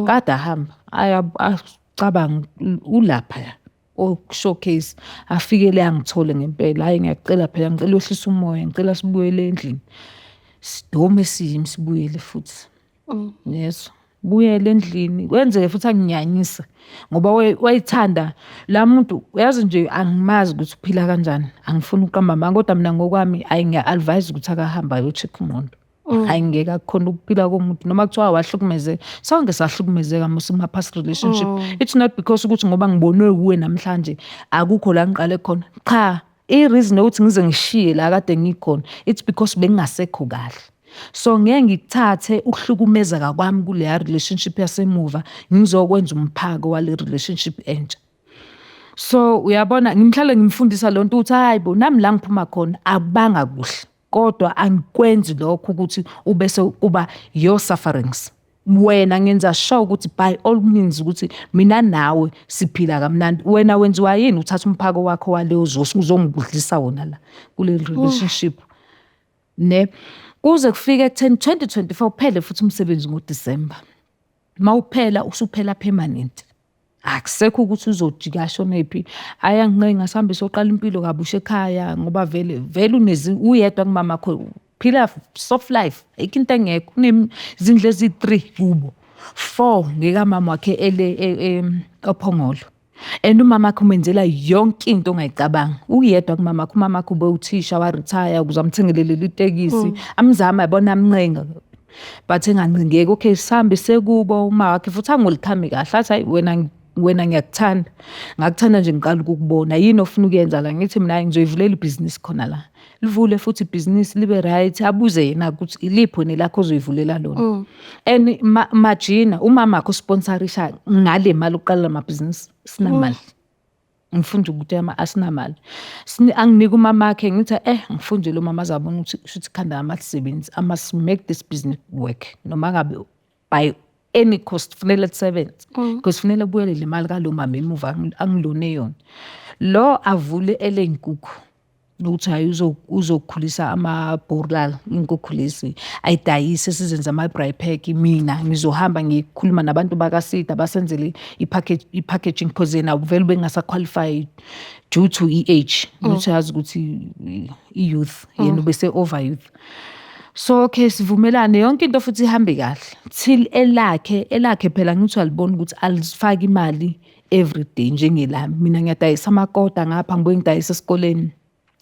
kade ahamba. Hhayi acabange ulaphaya o-showcase, afike le angithole ngempela. Hhayi ngiyacela phela ngicela wehlise umoya, ngicela sibuyele endlini. Sidome siyimi sibuyele futhi. Yezwa, buyele endlini. Kwenzeke futhi anginyanyise ngoba wayethanda la muntu, uyazi nje angimazi ukuthi uphila kanjani, angifuni ukuqamba amanga kodwa mina ngokwami hhayi ngiya-advise ukuthi akahambe ayo-check-a ingqondo. Hayi, ngeke akukhona ukuphila komuntu noma kuthiwa wahlukumezeka. Sonke sahlukumezeka mos kuma-past relationship. It's not because ukuthi ngoba ngibonwe wuwe namhlanje akukho la ngiqale khona. Cha, i-reason yokuthi ngize ngishiye la kade ngikhona, it's because bengingasekho kahle. So ngeke ngikuthathe ukuhlukumezeka kwami kuleya relationship yasemuva ngizokwenza umphako wale relationship entsha. So uyabona, ngihlale ngimfundisa lonto ukuthi hayi bo, nami la ngiphuma khona akubanga kuhle, kodwa angikwenzi lokho ukuthi ubese kuba your sufferings. Wena ngenza sure ukuthi by all means ukuthi mina nawe siphila kamnandi. Wena wenziwa yini uthatha umphako wakho waleyo uzongidlisa wona la kule relationship, ne? Kuze kufike ekutheni 2024 kuphele futhi umsebenzi ngoDisemba. Mawuphela usuphela permanent, akusekho ukuthi uzojika ashonephi. Ayangincenga sihambe soqala impilo kabusha ekhaya, ngoba vele vele unezi uyedwa kumama wakho, phila soft life, ayikho into engekho. Kunezindlu eziyi-3 kubo, 4 ngekamama wakhe ele oPhongolo, and umama wakhe umenzela yonke into ongayicabanga. Uyedwa kumama wakhe. Umama wakhe ube uthisha, wa-retire ukuze amthengele leli tekisi. Amzama yabona, amncenga, but engancingeki. Okay, sihambe sekubo uma wakhe futhi angolikhami kahle, athi hayi wena, wena ngiyakuthanda, ngakuthanda nje ngiqala ukukubona, yini ofuna ukuyenza la? Ngithi mina ngizoyivulela ibhizinisi khona la. Livule futhi ibhizinisi libe right. Abuze yena ukuthi iliphi wena lakho ozoyivulela lona. And majina umama wakho usponsorisha ngale mali ukuqala lamabhizinisi. Sinamali, ngifunda ukuthi asinamali. Anginike umama wakhe, ngithi ngifunde lo mama azabona ukuthi shuthi ikhanda lami alisebenzi. I must make this business work noma ngabe by any cost, funele lisebenze, because funele buyele le mali kalo mama emuva angilone yona. Lo avule eley'nkukhu ukuthi hayi, uzokhulisa amabhorlal, iy'nkukhu lezi ayidayise, sizenze ama-braai pack. Mina ngizohamba ngikhuluma nabantu bakaSEDA basenzele i-packaging, because yena vele ubengasa-qualify due to i-age. Ukuthi yazi ukuthi i-youth, yena ubese over youth. So okay, sivumelane yonke into futhi ihambe kahle till elakhe phela ngithi uyalibona ukuthi alizifaki imali every day njengelami. Mina ngiyadayisa amakota ngapha, ngibuye ngidayise esikoleni,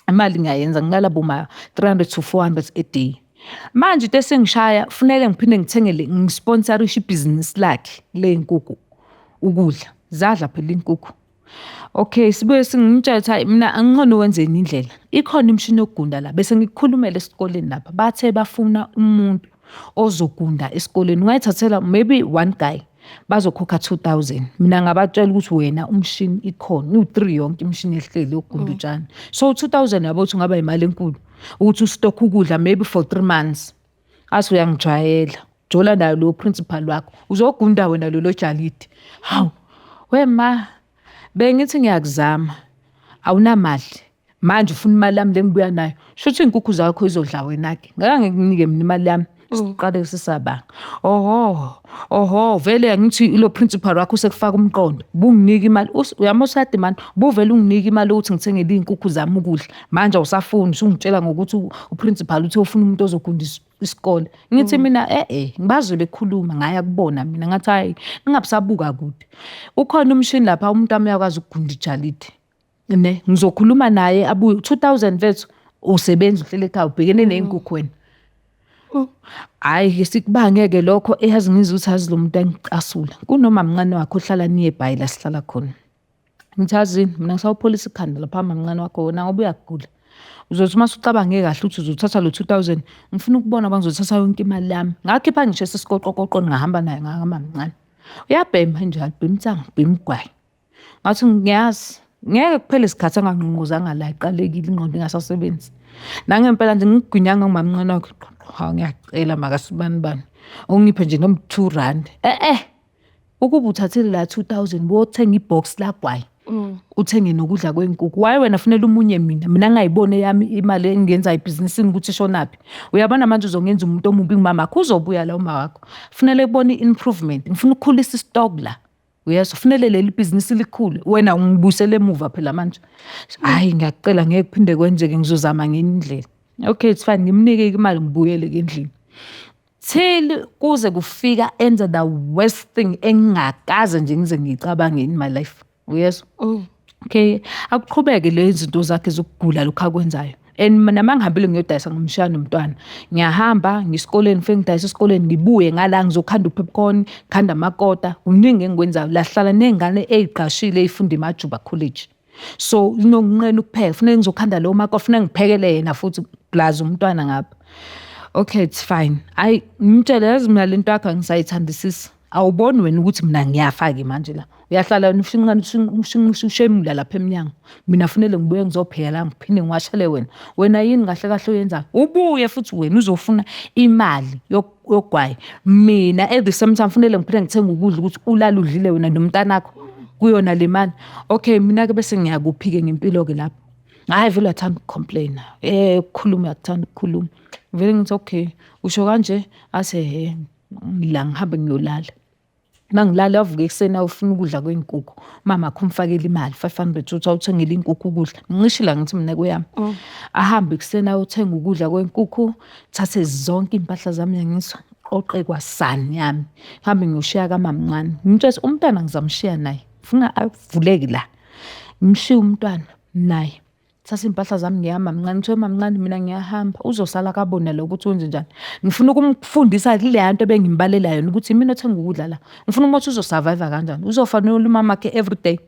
imali ngiyayenza, ngilala boma 300 to 400 a day. Manje into esengishaya, kufuneke ngiphinde ngithengele, ngisponsorishe ibhizinisi lakhe ley'nkukhu ukudla, zadla phela iy'nkukhu. Okay, sibuye singimtshela ukuthi hayi, mina angingcono wenzeni indlela, ikhona imishini yokugunda la, bese ngikukhulumela esikoleni lapha, bathe bafuna umuntu ozogunda esikoleni, ungayithathela maybe one guy, bazokhokha 2000. Mina ngabatshela ukuthi wena umshini ikhona, iwu-3 yonke imishini ehleli yokugunda utshani. So 2000 yabo ukuthi ungaba imali enkulu ukuthi u-stock ukudla maybe for 3 months. Athi uyangijwayela, jola nayo lo principal wakho, uzogunda wena lolo jalidi. Hawu wema, bengithi ngiyakuzama, awunamali manje, ufuna imali yami le ngibuya nayo, shuthi iy'nkukhu zakho izodla wena-ke, ngeke ngikunike mina imali yami. Siqale sisabanga, oho oho, vele angithi ilo principal wakho usekufaka umqondo, ubunginika imali uyamosadi mani, ubuvele unginike imali yokuthi ngithengele iy'nkukhu zami ukudla, manje awusafuni, usungitshela ngokuthi uprincipal uthe ufuna umuntu ozogunda isikole. Ngithi mina ngibazwe bekhuluma, ngaya kubona mina, ngathi hayi, ningabisabuka kude, ukhona umshini lapha, umuntu wami uyakwazi ukugunda ijalidi, ne ngizokhuluma naye abuye. 2000 mfethu, usebenza uhlele ekhaya ubhekene ney'nkukhu wena. Hhayi-ke sikubange-ke lokho, eyazi ngizwe ukuthi azi lo muntu angicasula kunoma mncane wakhe ohlala nearby la sihlala khona. Ngithi yazini mina ngisawupholisa ikhanda lapha mamncane wakho wena, ngoba uyagula. Uzothi uma usucabange kahle ukuthi uzothatha lo 2000, ngifuna ukubona ngoba ngizothatha yonke imali yami. Ngakhipha ngisho esisikoqokoqo, ngahamba naye ngahamba mncane. Uyabhema njalo, bhema insangu, bhema ugwayi. Ngathi ngiyazi ngeke kuphele isikhathi angangqongqozanga la, iqalekile ingqondo ingasasebenzi. Nangempela nje ngigwinyanga ngumamncane wakhe. Hawu, ngiyacela makasibani bani, ungiphe nje noma R2. Ukuba uthathile la 2000 bowothenga ibox lagwayi, uthenge nokudla kwenkukhu. Why wena funela umunye mina? Mina ngingayiboni eyami imali engiyenza ebhizinisini ukuthi ishonaphi. Uyabona manje uzongenza umuntu omubi kumama wakho, uzobuya la uma wakho. Funele kubona i-improvement, ngifuna ukukhulisa i-stock la. Uyezwa, funele leli bhizinisi likhule. Wena ungibuyisele emuva phela manje. Hhayi, ngiyakucela, ngeke kuphinde kwenzeke, ngizozama ngenye indlela. Okay, it's fine, ngimnike imali ngibuyele endlini. Till kuze kufika enza the worst thing engingakaze nje ngize ngiyicabange in my life. Uyezwa? Okay, akuqhubeke le zinto zakhe zokugula lokhu akwenzayo. And mina uma ngihambile ngiyodayisa, ngimshiya nomntwana. Ngiyahamba ngisikoleni, ngifike ngidayise esikoleni, ngibuye ngala ngizokhanda u-popcorn, ngikhanda amakota. Kuningi engikwenzayo. La sihlala ney'ngane ey'qashile ey'funda eMajuba College. So nokunqena ukupheka, kufuneka ngizokhanda lawo makota, kufuneka ngiphekele yena futhi plus umntwana ngapha. Okay, it's fine. Hhayi, ngimtshele, yazi mina lento yakho angisayithandisisi. Awuboni wena ukuthi mina ngiyafa-ke manje la. Uyahlala wena ushemula lapha emnyango. Mina kufanele ngibuye ngizopheka la, ngiphinde ngiwashele wena. Wena yini kahle kahle oyenzayo? Ubuye futhi wena uzofuna imali yogwayi. Mina at the same time kufanele ngiphinde ngithenge ukudla ukuthi ulale udlile wena nomntanakho kuyona le mali. Okay, mina-ke bese ngiyakuphi-ke ngempilo-ke lapho. Hhayi, vele uyathanda uku-complain-a. Ukukhuluma, uyakuthanda ukukhuluma. Vele ngithi okay, usho kanje, athi ehhe, la ngihambe ngiyolala. Uma ngilala avuke ekuseni ayofuna ukudla kwey'nkukhu. Umamakhe umfakele imali, 500, uthi awuthengele iy'nkukhu ukudla. Ngincishile angithi mina kweyami. Ahambe ekuseni ayothenga ukudla kwenkukhu, thathe zonke iy'mpahla zami, uyangizwa, qoqe kwasani yami. Ngihambe ngiyoshiya kamamncane. Ngimtshele ukuthi umntwana ngizamshiya naye, ngifuna avuleke la. Ngimshiye umntwana naye. Thatha iy'mpahla zami ngiya mamncane, ngithiwe mamncane mina ngiyahamba, uzosala akabone lo ukuthi wenzenjani. Ngifuna ukumfundisa kuleya nto ebengimbalela yona ukuthi imina othenga ukudla la. Ngifuna ukubona ukuthi uzo-survive kanjani, uzofanele umamakhe everyday.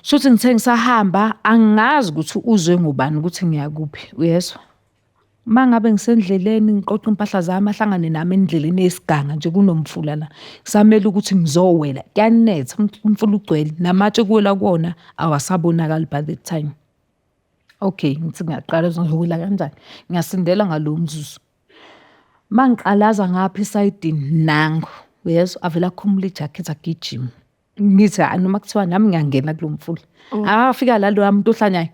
Shuthi ngithe ngisahamba, angazi ukuthi uzwe ngubani ukuthi ngiyakuphi, uyezwa? Uma ngabe ngisendleleni ngiqoqa iy'mpahla zami, ahlangane nami endleleni eyisiganga nje kunomfula la. Kusamele ukuthi ngizowela, kuyanetha, umfula ugcwele, namatshe ekuwela kuwona awasabonakali by that time. Okay, ngithi ngiyaqala ngizowela kanjani? Ngiyasindela ngalowo mzuzu. Uma ngiqalaza ngapha esayidini, nangu, uyezwa, avele akhumule ijakhethi agijime. Ngithi hhayi, noma kuthiwa nami ngiyangena kulo mfula. Afika la loya muntu ohlanyayo,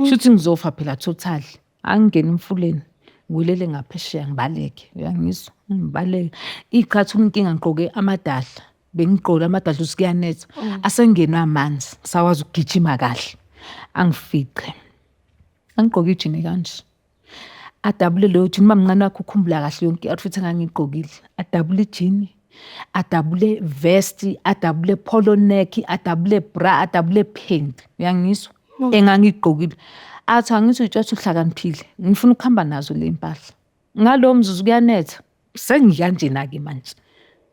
shuthi ngizofa phela totally. Angingene emfuleni, ngiwelele ngaphesheya ngibaleke, uyangizwa? Ngibaleke. Iy'khathi inkinga ngigqoke amadadla, bengigqoke amadadla ukuthi kuyanetha. Asengenwe amanzi, ngisakwazi ukugijima kahle. Angifice, angigqoke ijini kanje. Adabule leyo jini, umamncane wakhe ukhumbula kahle yonke i-outfit engangiyigqokile. Adabule ijini, adabule vest, adabule polo neck, adabule bra, adabule phenti, uyangizwa? Engangiyigqokile. Athi angithi uy'tshela ukuthi uhlakaniphile, ngifuna ukuhamba nazo le mpahla. Ngalowo mzuzu kuyanetha, sengikanjena-ke manje.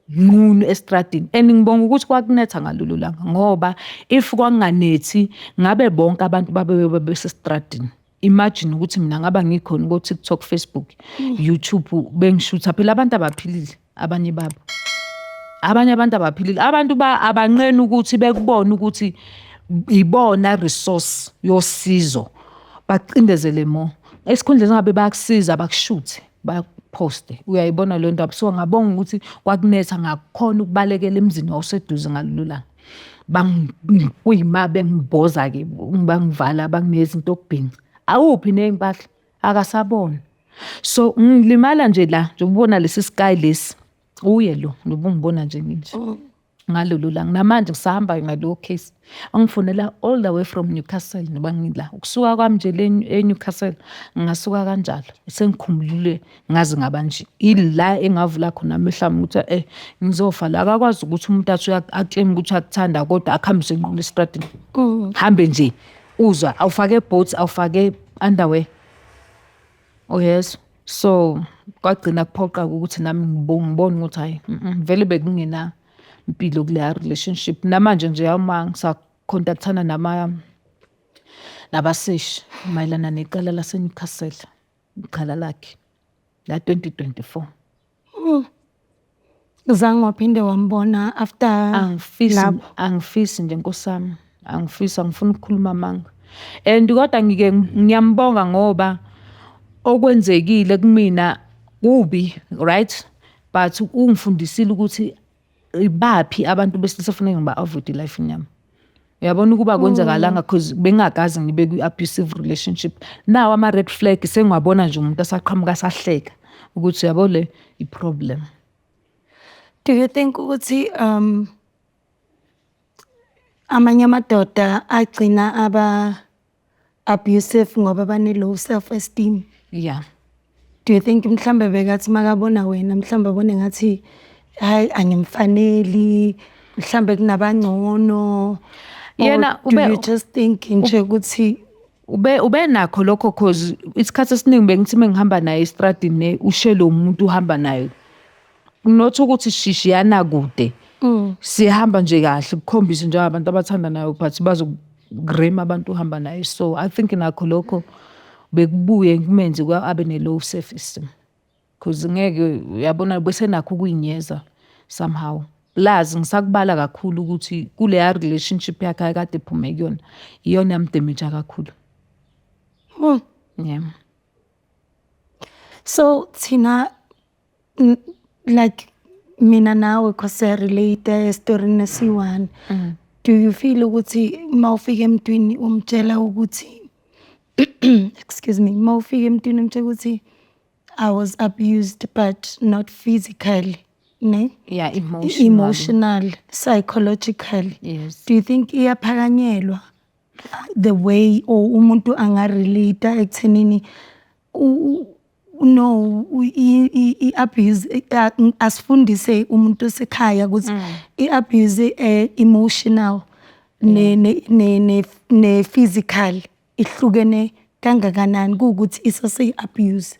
Nqunu estradini and ngibonga ukuthi kwakunetha ngalolo langa ngoba if kwakunganethi ngabe bonke abantu babe besestradini. Imagine ukuthi mina ngaba ngikhona ko-TikTok, Facebook, YouTube bengishutha phela abantu abaphilile abanye babo. Abanye abantu abaphilile, abantu abanqeni ukuthi bekubone ukuthi ibona resource yosizo, bacindezele more. Esikhundleni ngabe bayakusiza bakushuthe, bayakuphoste. Uyayibona leyo ndaba. So ngabonga ukuthi kwakunetha ngakhona ukubalekela emzini wawuseduze ngalelo langa. Kuyima bengibhoza-ke, bangivala banginikeza into yokubhinca. Awuphi ney'mpahla? Akasaboni. So ngilimala nje la, njengoba ubona lesi sky lesi, uye lo, njengoba ungibona nje nginje. Ngalolo langa, namanje ngisahamba ngaleyo case. Wangifonela all the way from Newcastle ngoba ngila. Ukusuka kwami nje le e-Newcastle, ngingasuka kanjalo. Sengikhumbulile ngaze ngaba nje. Ila engavula khona amehlo ami ukuthi ngizofa la. Akakwazi ukuthi umuntu athi a-claim ukuthi uyakuthanda kodwa akuhambise nqunu estradini. Hambe nje uzwa, awufake boots, awufake underwear. Uyezwa? So kwagcina kuphoqa-ke ukuthi nami ngibone ukuthi hhayi vele bekungena mpilo kuleya relationship. Namanje nje uma ngisa-contact-ana nabaseshi mayelana necala lase-Newcastle, icala lakhe la 2024. Zange waphinde wambona after Angifisi, lapho? angifisi nje nkosi yami, angifisi, angifuni ukukhuluma amanga. And kodwa ngike ngiyambonga ngoba okwenzekile kumina kubi, right? But ungifundisile ukuthi ibaphi abantu besilisa kufanele ngiba-avoid e-life-ini yami. Uyabona ukuba kwenzakalanga cause bengingakaze ngibe kwi-abusive relationship. Nawo ama-red flag sengiwabona nje umuntu asaqhamuka asahleka ukuthi uyabo le i-problem. Do you think ukuthi amanye amadoda agcina aba abusive ngoba bane low self esteem? Yeah. Do you think mhlambe bekathi makabona wena mhlambe abone ngathi hayi, angimfaneli, mhlambe kunabangcono? Yena Or do you just think nje ukuthi Ube nakho lokho, cause isikhathi esiningi bengithi mengihamba naye estradini, ne ushe lo muntu uhamba naye, not ukuthi shishiyana kude. Sihamba nje kahle kukhombise njengabantu abathandanayo, but bazokurema abantu uhamba naye. So I think nakho lokho bekubuye kumenze abe ne-low self esteem, cause ngeke uyabona bese nakho ukuyinyeza somehow. Plus ngisakubala kakhulu ukuthi kuleya relationship yakhe akade ephume kuyona, iyona yam-damage kakhulu. Yeah. So thina, like mina nawe, cause siya-relate esitorini esi-one. Do you feel ukuthi mawufika emntwini umtshela ukuthi, excuse me, mawufika emntwini umtshela ukuthi I was abused but not physically, ne? Yeah, emotional. Emotional, psychologically. Yes. Do you think iyaphakanyelwa the way or umuntu anga-relate ekuthenini no, i-abuse, asifundise umuntu osekhaya ukuthi i-abuse emotional ne physical ihlukene kangakanani, kuwukuthi isase abuse?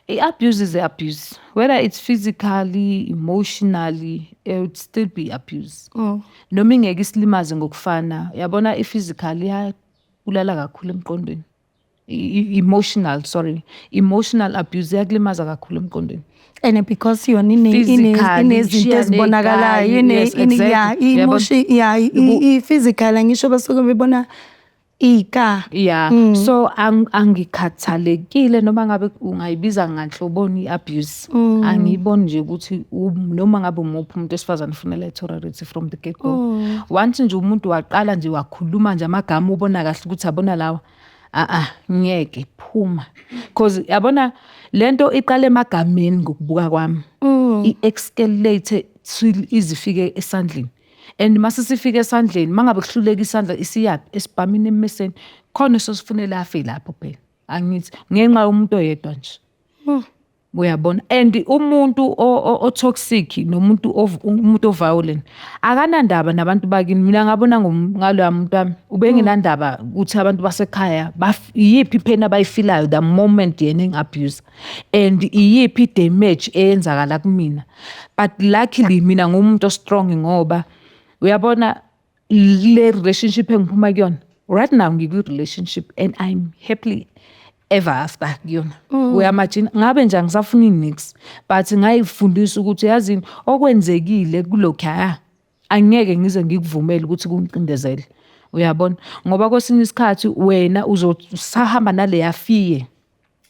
I-abuse is abuse. Whether it's physically, emotionally, it would still be abuse. Noma ingeke isilimaze ngokufana, yabona, i-physical iyabulala kakhulu emqondweni. Emotional, sorry. Emotional abuse iyakulimaza kakhulu emqondweni. And because yona Physically, inezinto ishiya ezibonakalayo, negazi, yes, exactly. Yeah, emotion, yeah, i-physical angisho basuke bebona ika. Yeah. So angikhathalekile noma ngabe ungayibiza nganhloboni i-abuse. Angiyiboni nje ukuthi noma ngabe umuphi umuntu wesifazane ufanele ayi-tolerate from the get go. Once nje umuntu waqala nje wakhuluma nje amagama ubona kahle ukuthi abona lawa, ah, ngeke, phuma. Cause yabona lento iqala emagameni ngokubuka kwami. I-escalate till izifike esandleni. And mase sifike esandleni, mangabe kuhluleka isandla, isiyaphi? Esibhamini, emmeseni. Khona sosifunela afe lapho phela. Angithi ngenxa yomuntu oyedwa nje. Uyabona, and umuntu o-toxic nomuntu umuntu o-violent akanandaba nabantu bakini. Mina ngabona ngaloya muntu wami ubengenandaba ukuthi abantu basekhaya iyiphi i-pain abayi-feelayo the moment yena engi-abuse and iyiphi i-damage eyenzakala kumina. But luckily mina ngumuntu o-strong, ngoba uyabona le relationship engiphuma kuyona right now, ngikwi-relationship and I'm happily ever after kuyona. Uya-imagine ngabe nje angisafuni nix, but ngayifundisa ukuthi yazini, okwenzekile kulokhuya angeke ngize ngikuvumele ukuthi kungicindezele, uyabona, ngoba kwesinye isikhathi wena uzosahamba naleya fear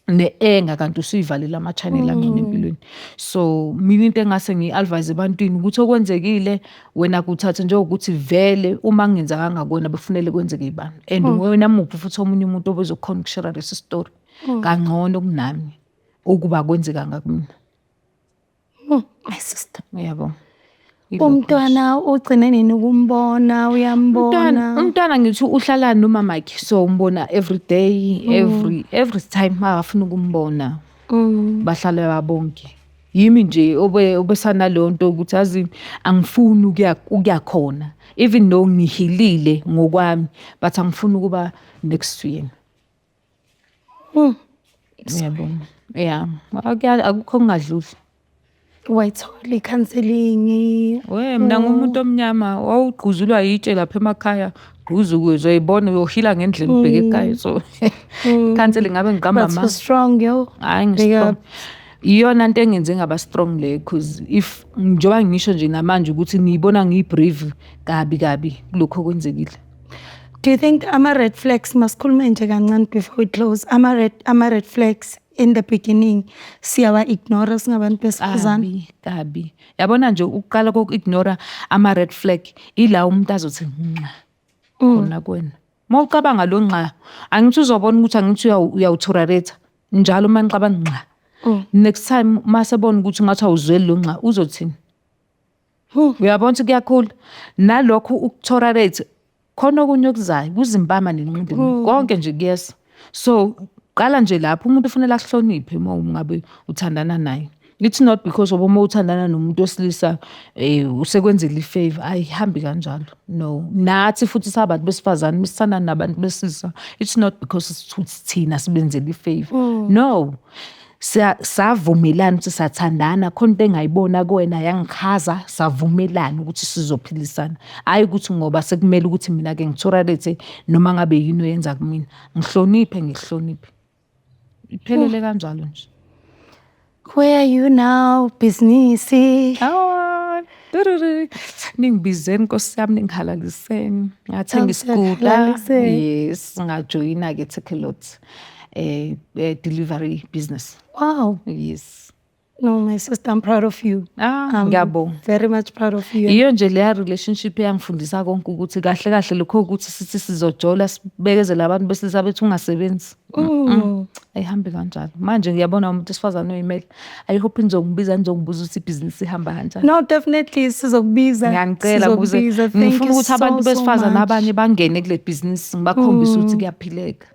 ne-anger kanti usuyivalele ama-channel angcono empilweni. So mina into engase ngiyi-advise ebantwini ukuthi okwenzekile wena kuthathe njengokuthi vele uma kungenzakanga kuwena bekufanele kwenzeke ibani, and wena muphi futhi omunye umuntu obezokhona uku-share lesi story kangcono kunami ukuba kwenzekanga kumina. My sister. Uyabo. Yilokho nje. Umntwana ugcine nini ukumbona? Umntwana, Uyambona? umntwana ngithi uhlala nomamakhe, so umbona every day, every time makafuna ukumbona. Bahlala babonke. Yimi nje obe obesanaleyo nto ukuthi yazi angifuni ukuya khona, even though ngi-healile ngokwami, but angifuni ukuba next to yena. Uyabona, yeah, akukho okungadluli. Wayithola i-counselling? We, mina ngumuntu omnyama wawugquzulwa yitshe lapha emakhaya, gquza ukuze uyoyibona uyo-heala ngendlela ubheke ekhaya. So counselling ngabe ngiqamba But ama. so strong, yo. Hayi, Big ngi-strong. up. Iyona nto engenze ngaba strong le, cause if njengoba ngisho nje namanje ukuthi ngiyibona ngiyi-brave kabi kabi kulokhu okwenzekile. Do you think ama-red flags, masikhulume nje kancane before we close, ama-red flags in the beginning siyawa-ignore singabantu besifazane? Kabi kabi. Yabona nje, ukuqala koku-ignora ama-red flag ila umuntu azothi nxa khona kuwena. Uma ucabanga lo nxa, angithi uzobona ukuthi angithi uyawu-tolerate njalo uma nixabana nxa. Next time mase bona ukuthi ngathi awuzweli lo nxa, uzothini? Uyabona ukuthi kuyakhula nalokhu uku-tolerate, khona okunye okuzayo kuzimpama nenqindi, konke nje kuyeza. So qala nje lapho, umuntu ufanele akuhloniphe uma ngabe uthandana naye. It's not because ngoba uma uthandana nomuntu wesilisa usekwenzela i-favor, ayihambi kanjalo, no. Nathi futhi sabantu besifazane mesithandana nabantu besilisa, it's not because thina sibenzela i-favor, no. Savumelana ukuthi sathandana, khona into engayibona kuwena yangichaza, savumelana ukuthi sizophilisana. Hhayi ukuthi ngoba sekumele ukuthi mina-ke ngi-tolerate noma ngabe yini oyenza kumina. Ngihloniphe, ngikuhloniphe. Iphelele kanjalo nje. Where are you now? Bhizinisi. Ah, tururu. Ningibizeni Nkosi yami, ningihalaliseni. Ngathenga iskuta. Siyakuhalalisela. Yes, ngajoyina-ke Takealot delivery business. Wow. Yes. No, my sister, I'm proud of you. Ah, I'm ngiyabonga. very much proud of you. Iyo nje leya relationship eyangifundisa konke ukuthi kahle kahle lokho ukuthi sithi sizojola sibekezele abantu besilisa bethu ungasebenzi. Ayihambi kanjalo. Manje ngiyabona umuntu wesifazane oyimele. I hope nizongibiza nizongibuza ukuthi ibhizinisi ihamba kanjani. No, definitely sizokubiza. Ngiyanicela ukuze Sizokubiza. Thank ngifuna you ukuthi abantu so, so besifazane much. abanye bangene kule bhizinisi, ngibakhombise ukuthi kuyaphileka.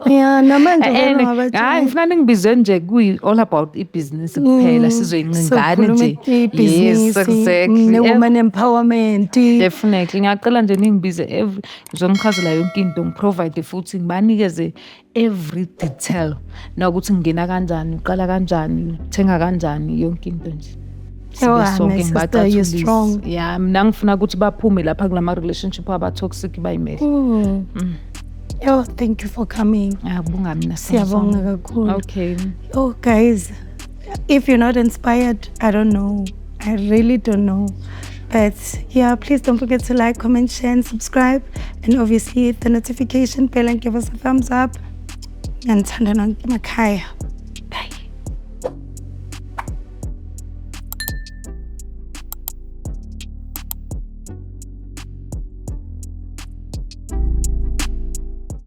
Yeah, namanje vele And ungabatshela. hayi, ngifuna ningibize nje kuyi all about ibhizinisi kuphela, sizoyincingane nje. Ibhizinisi, Yes, exactly. ne-woman empowerment. Definitely. Ngiyacela nje ningibize every, ngizonichazela yonke into, ngi-provide futhi ngibanikeze every detail. Nokuthi ngingena kanjani, uqala kanjani, uthenga kanjani, yonke into nje. Sibe Oh, sonke my sister, you're ngibacathulise. strong. Yeah, mina ngifuna ukuthi baphume lapha kulama relationship aba toxic, bayimele. Oh, thank you for coming. Ngiyabonga mina. Siyabonga kakhulu. Okay. Oh, guys, if you're not inspired, I don't know. I really don't know. But yeah, please don't forget to like, comment, share, and subscribe. And obviously hit the notification bell and give us a thumbs up. And nonke emakhaya.